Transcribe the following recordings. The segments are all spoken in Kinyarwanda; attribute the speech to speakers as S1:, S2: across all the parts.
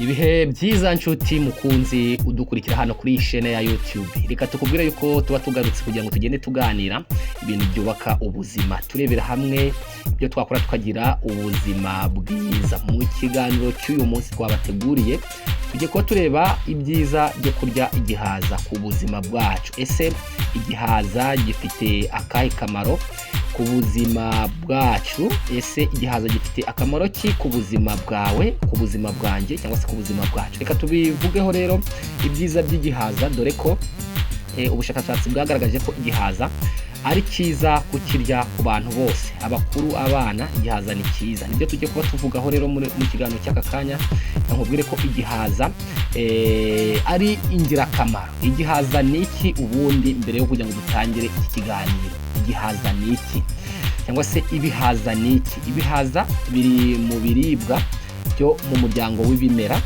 S1: Ibihe byiza nshuti mukunzi udukurikira hano kuri iyi shene ya YouTube. Reka tukubwire yuko tuba tugarutse kugira ngo tugende tuganira ibintu byubaka ubuzima, turebera hamwe ibyo twakora tukagira ubuzima bwiza. Mu kiganiro cy'uyu munsi twabateguriye, tugiye kuba tureba ibyiza byo kurya igihaza ku buzima bwacu. Ese igihaza gifite akahe kamaro ku buzima bwacu? Ese igihaza gifite akamaro ki ku buzima bwawe, ku buzima bwanjye, cyangwa se ku buzima bwacu? Reka tubivugeho rero, ibyiza by'igihaza, dore ko ubushakashatsi bwagaragaje ko igihaza ari cyiza kukirya ku bantu bose, abakuru, abana. Igihaza ni cyiza, nibyo tujye kuba tuvugaho rero mu kiganiro cy'aka kanya. Nkubwire ko igihaza ari ingirakamaro. Igihaza ni iki ubundi? Mbere yo kugira ngo dutangire iki kiganiro, igihaza ni iki, cyangwa se ibihaza ni iki? Ibihaza biri mu biribwa byo mu muryango w'ibimera,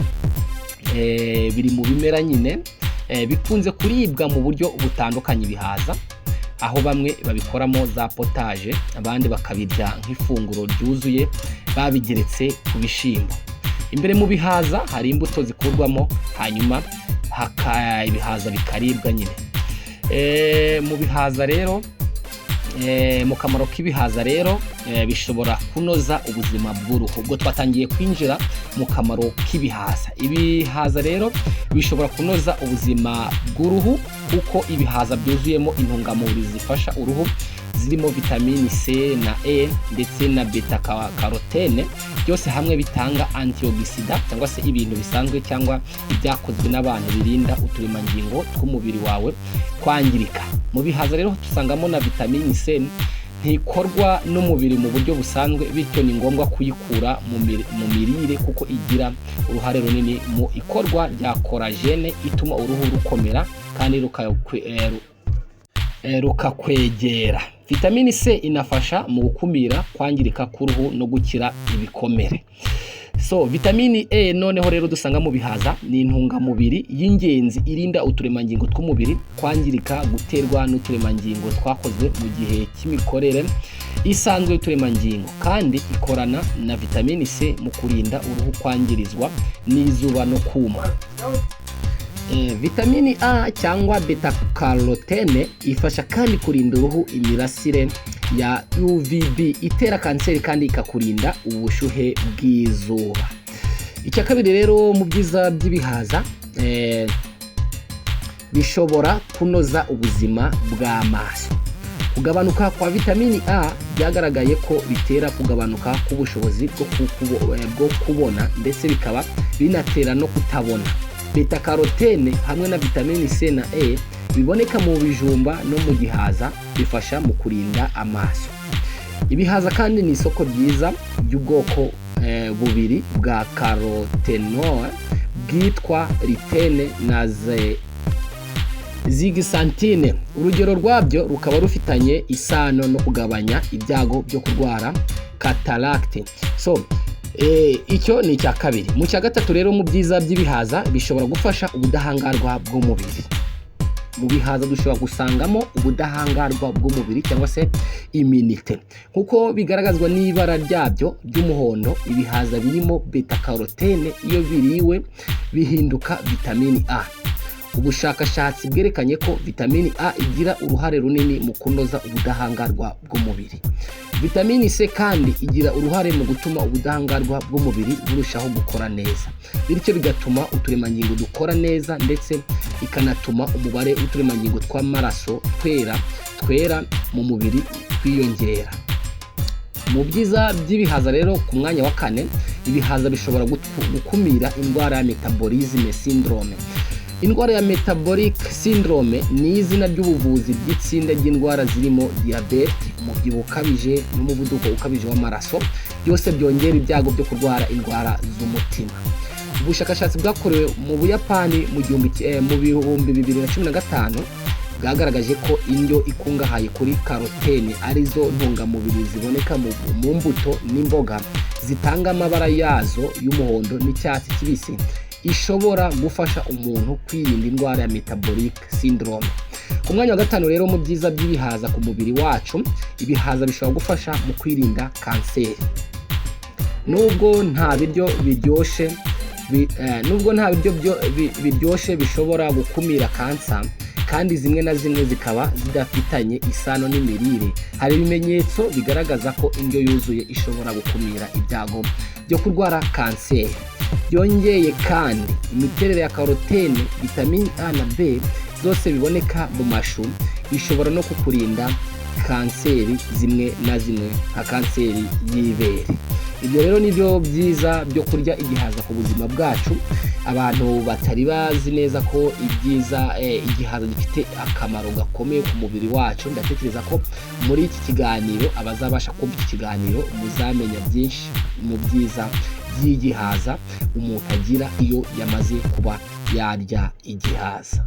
S1: biri mu bimera nyine, bikunze kuribwa mu buryo butandukanye. Ibihaza, aho bamwe babikoramo za potage, abandi bakabirya nk'ifunguro ryuzuye babigeretse ku bishyimbo. Imbere mu bihaza hari imbuto zikurwamo, hanyuma ibihaza bikaribwa nyine. Mu bihaza rero, mu kamaro k'ibihaza rero, bishobora kunoza ubuzima bw'uruhu. Ubwo twatangiye kwinjira mu kamaro k'ibihaza. Ibihaza rero bishobora kunoza ubuzima bw'uruhu, kuko ibihaza byuzuyemo intungamubiri zifasha uruhu, zirimo vitamini C na E ndetse na beta carotene. Byose hamwe bitanga antioxidant, cyangwa se ibintu bisanzwe cyangwa ibyakozwe n'abantu birinda uturemangingo tw'umubiri wawe kwangirika. Mu bihaza rero dusangamo na vitamini C. Ntikorwa n'umubiri mu buryo busanzwe, bityo ni ngombwa kuyikura mu mirire, kuko igira uruhare runini mu ikorwa rya collagène ituma uruhu rukomera kandi rukakwegera. Vitamini C inafasha mu gukumira kwangirika k'uruhu no gukira ibikomere. So vitamini E noneho rero dusanga mu bihaza ni intungamubiri y'ingenzi irinda uturemangingo tw'umubiri kwangirika guterwa n'uturemangingo twakozwe mu gihe cy'imikorere isanzwe y'uturemangingo, kandi ikorana na vitamini C mu kurinda uruhu kwangirizwa n'izuba no kuma. Vitamini A cyangwa beta carotene ifasha kandi kurinda uruhu imirasire ya UVB itera kanseri, kandi ikakurinda ubushyuhe bw'izuba. Icya kabiri rero mu byiza by'ibihaza, bishobora kunoza ubuzima bw'amaso. Kugabanuka kwa vitamini A byagaragaye ko bitera kugabanuka k'ubushobozi bwo kubona, ndetse bikaba binatera no kutabona. Beta carotene hamwe na vitamini C na E biboneka mu bijumba no mu gihaza bifasha mu kurinda amaso. Ibihaza kandi ni isoko ryiza ry'ubwoko bubiri bwa carotenoid bwitwa lutéine na zeaxanthine. Urugero rwabyo rukaba rufitanye isano no kugabanya ibyago byo kurwara cataracte. So icyo ni icya kabiri. Mu cya gatatu rero mu byiza by'ibihaza, bishobora gufasha ubudahangarwa bw'umubiri. Mu bihaza dushobora gusangamo ubudahangarwa bw'umubiri, cyangwa se immunité, nk'uko bigaragazwa n'ibara ryabyo ry'umuhondo. Ibihaza birimo beta carotene, iyo biriwe bihinduka vitamini A. Ubushakashatsi bwerekanye ko vitamini A igira uruhare runini mu kunoza ubudahangarwa bw'umubiri. Vitamini C kandi igira uruhare mu gutuma ubudahangarwa bw'umubiri burushaho gukora neza, bityo bigatuma uturemangingo dukora neza, ndetse ikanatuma umubare w'uturemangingo tw'amaraso twera mu mubiri twiyongera. Mu byiza by'ibihaza rero, ku mwanya wa kane, ibihaza bishobora gukumira indwara ya metabolism syndrome. Indwara ya metabolic syndrome ni izina ry'ubuvuzi ry'itsinda ry'indwara zirimo diyabete, umubyibuho ukabije n'umuvuduko ukabije w'amaraso, byose byongera ibyago byo kurwara indwara z'umutima. Ubushakashatsi bwakorewe mu Buyapani mu 2015 bwagaragaje ko indyo ikungahaye kuri carotene, arizo ntungamubiri ziboneka mu mbuto n'imboga zitanga amabara yazo y'umuhondo n'icyatsi kibisi, ishobora gufasha umuntu kwirinda indwara ya metabolic syndrome. Ku mwanya wa gatanu rero mu byiza by'ibihaza ku mubiri wacu, ibihaza bishobora gufasha mu kwirinda kanseri. Nubwo nta biryo biryoshye Nubwo nta biryo biryoshye bishobora gukumira kansa, kandi zimwe na zimwe zikaba zidafitanye isano n'imirire, hari ibimenyetso bigaragaza ko indyo yuzuye ishobora gukumira ibyago byo kurwara kanseri. Byongeye kandi, imiterere ya carotene, vitamini A na B zose biboneka mu mashu ishobora no kukurinda kanseri zimwe na zimwe, nka kanseri y'ibere. Ibyo rero ni byo byiza byo kurya igihaza ku buzima bwacu. Abantu batari bazi neza ko ibyiza igihaza gifite akamaro gakomeye ku mubiri wacu, ndatekereza ko muri iki kiganiro, abazabasha kumva iki kiganiro, muzamenya byinshi mu byiza by'igihaza umuntu agira iyo yamaze kuba yarya igihaza.